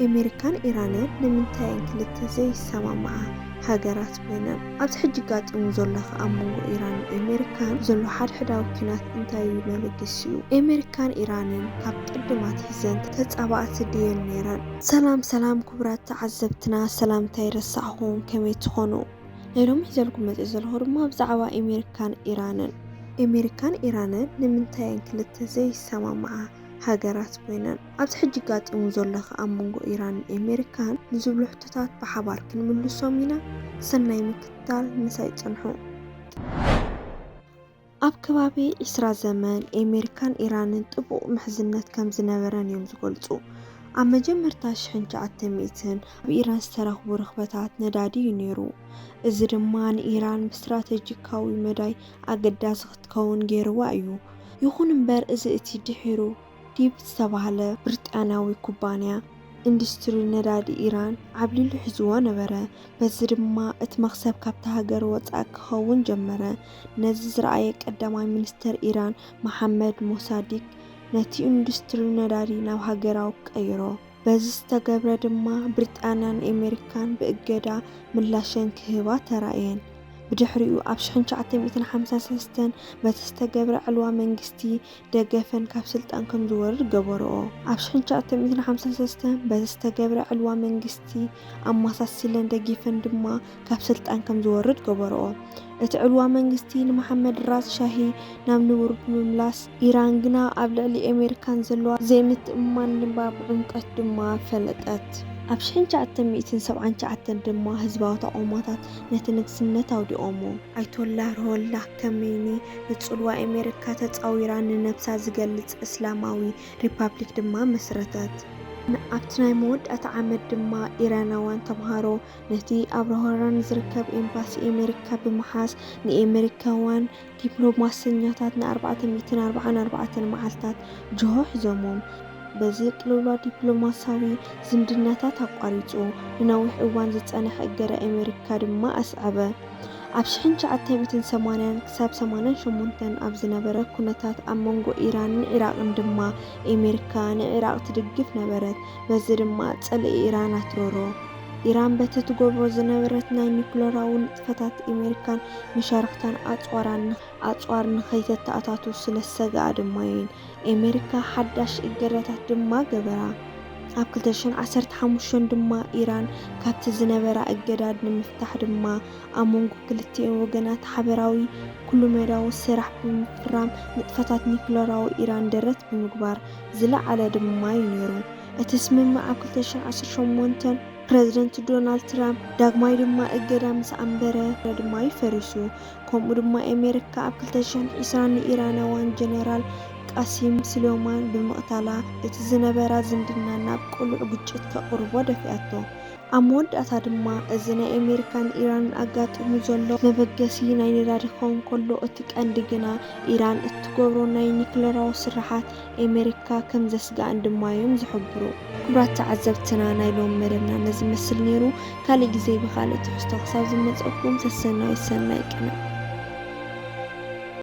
ኣሜሪካን ኢራንን ንምንታይ እየን ክልተ ዘይሰማምዓ ሃገራት ኮይነን? ኣብዚ ሕጂ ጋጢሙ ዘሎ ከ ኣብ መንጎ ኢራንን ኣሜሪካን ዘሎ ሓድሕዳዊ ኲናት እንታይ እዩ መበገሲኡ? ኣሜሪካን ኢራንን ካብ ቅድም ኣትሒዘን ተጻባእቲ ድየን ነይረን? ሰላም ሰላም ክቡራት ተዓዘብትና፣ ሰላምታ ኣይረሳዕኹም፣ ከመይ ትኾኑ? ናይ ሎሚ ሒዘልኩም መጽእ ዘለኹ ድማ ብዛዕባ ኣሜሪካን ኢራንን። ኣሜሪካን ኢራንን ንምንታይ እየን ክልተ ዘይሰማምዓ ሃገራት ኮይነን? ኣብዚ ሕጂ ጋጢሙ ዘሎ ከ ኣብ መንጎ ኢራንን ኣሜሪካን ንዝብሉ ሕቶታት ብሓባር ክንምልሶም ኢና። ሰናይ ምክትታል፣ ምሳይ ጽንሑ። ኣብ ከባቢ ዒስራ ዘመን ኣሜሪካን ኢራንን ጥቡቕ ምሕዝነት ከም ዝነበረን እዮም ዝገልጹ። ኣብ መጀመርታ ሽሕን ትሽዓተ ሚእትን ኣብ ኢራን ዝተረኽቡ ርኽበታት ነዳዲ እዩ ነይሩ። እዚ ድማ ንኢራን ብስትራተጂካዊ መዳይ ኣገዳሲ ክትከውን ገይርዋ እዩ። ይኹን እምበር፣ እዚ እቲ ድሒሩ ዲፕ ዝተባህለ ብሪጣንያዊ ኩባንያ ኢንዱስትሪ ነዳዲ ኢራን ዓብሊሉ ሒዝዎ ነበረ። በዚ ድማ እቲ መኽሰብ ካብታ ሃገር ወጻኢ ክኸውን ጀመረ። ነዚ ዝረኣየ ቀዳማይ ሚኒስተር ኢራን መሓመድ ሞሳዲክ ነቲ ኢንዱስትሪ ነዳዲ ናብ ሃገራዊ ቀይሮ። በዚ ዝተገብረ ድማ ብሪጣንያን ኣሜሪካን ብእገዳ ምላሸን ክህባ ተራእየን። ብድሕሪኡ ኣብ ሽሕን ትሽዓተ ሚእትን ሓምሳን ሰለስተን በቲ ዝተገብረ ዕልዋ መንግስቲ ደገፈን ካብ ስልጣን ከም ዝወርድ ገበርኦ። ኣብ ሽሕን ትሽዓተ ሚእትን ሓምሳን ሰለስተን በቲ ዝተገብረ ዕልዋ መንግስቲ ኣመሳሲለን ደጊፈን ድማ ካብ ስልጣን ከም ዝወርድ ገበርኦ። እቲ ዕልዋ መንግስቲ ንመሓመድ ራዝ ሻሂ ናብ ንቡር ብምምላስ፣ ኢራን ግና ኣብ ልዕሊ ኣሜሪካን ዘለዋ ዘይምትእምማን ድማ ብዕምቀት ድማ ፈለጠት። ኣብ ሽሕን ትሽዓተ ሚእትን ሰብዓን ትሽዓተን ድማ ህዝባዊ ተቓውሞታት ነቲ ንግስነት ኣውዲቖሞ። ኣያቶላ ሩሆላ ከሜኒ ንጽልዋ ኣሜሪካ ተጻዊራ ንነብሳ ዝገልጽ እስላማዊ ሪፓብሊክ ድማ መስረተት። ኣብቲ ናይ መወዳእታ ዓመት ድማ ኢራናውያን ተምሃሮ ነቲ ኣብ ሮሆራን ዝርከብ ኤምባሲ ኣሜሪካ ብምሓዝ ንኣሜሪካውያን ዲፕሎማሰኛታት ንኣርባዕተ ሚእትን ኣርባዓን ኣርባዕተን መዓልታት ጅሆ ሒዞሞም። በዚ ቅልውላው ዲፕሎማሳዊ ዝምድናታት ኣቋሪጹ፣ ንነዊሕ እዋን ዝጸንሐ እገዳ ኣሜሪካ ድማ ኣስዐበ። ኣብ ሽሕን ትሽዓተ ሚእትን ሰማንያን ክሳብ ሰማንያን ሸሞንተን ኣብ ዝነበረ ኩነታት ኣብ መንጎ ኢራንን ዒራቕን ድማ ኣሜሪካ ንዒራቕ ትድግፍ ነበረት። በዚ ድማ ጽልኢ ኢራን ኣትረሮ። ኢራን በቲ ትገብሮ ዝነበረት ናይ ኒኩለራዊ ንጥፈታት ኣሜሪካን መሻርኽታን ኣጽዋራን ኣጽዋር ንኸይተተኣታቱ ስለ ዝሰግኣ ድማ እየን ኣሜሪካ ሓዳሽ እገዳታት ድማ ገበራ። ኣብ ክልተ ሽሕን ዓሰርተ ሓሙሽተን ድማ ኢራን ካብቲ ዝነበራ እገዳድ ንምፍታሕ ድማ ኣብ መንጎ ክልቲኤን ወገናት ሓበራዊ ኩሉ መዳዊ ስራሕ ብምፍራም ንጥፈታት ኒኩለራዊ ኢራን ደረት ብምግባር ዝለዓለ ድማ እዩ ነይሩ። እቲ ስምምዕ ኣብ ክልተ ሽሕን ዓሰርተ ሸሞንተን ፕረዚደንት ዶናልድ ትራምፕ ዳግማይ ድማ እገዳ ምስ ኣንበረ ድማ እዩ ፈሪሱ። ከምኡ ድማ ኣሜሪካ ኣብ ክልተ ሽሕን ዕስራን ንኢራናውያን ጀነራል ቃሲም ስሌማኒ ብምቕታላ እቲ ዝነበራ ዝምድና ናብ ቅሉዕ ግጭት ከቕርቦ ደፊኣቶ። ኣብ መወዳእታ ድማ እዚ ናይ ኣሜሪካን ኢራንን ኣጋጢሙ ዘሎ መበገሲ ናይ ነዳዲ ክኸውን ከሎ፣ እቲ ቀንዲ ግና ኢራን እትገብሮ ናይ ኒክለራዊ ስርሓት ኣሜሪካ ከም ዘስግኣን ድማ እዮም ዝሕብሩ። ክቡራት ተዓዘብትና፣ ናይ ሎሚ መደብና ነዚ መስል ነይሩ። ካልእ ግዜ ብኻልእ ትሕዝቶ ክሳብ ዝመፀኩም ሰሰናዩ ሰናይ ቅነ።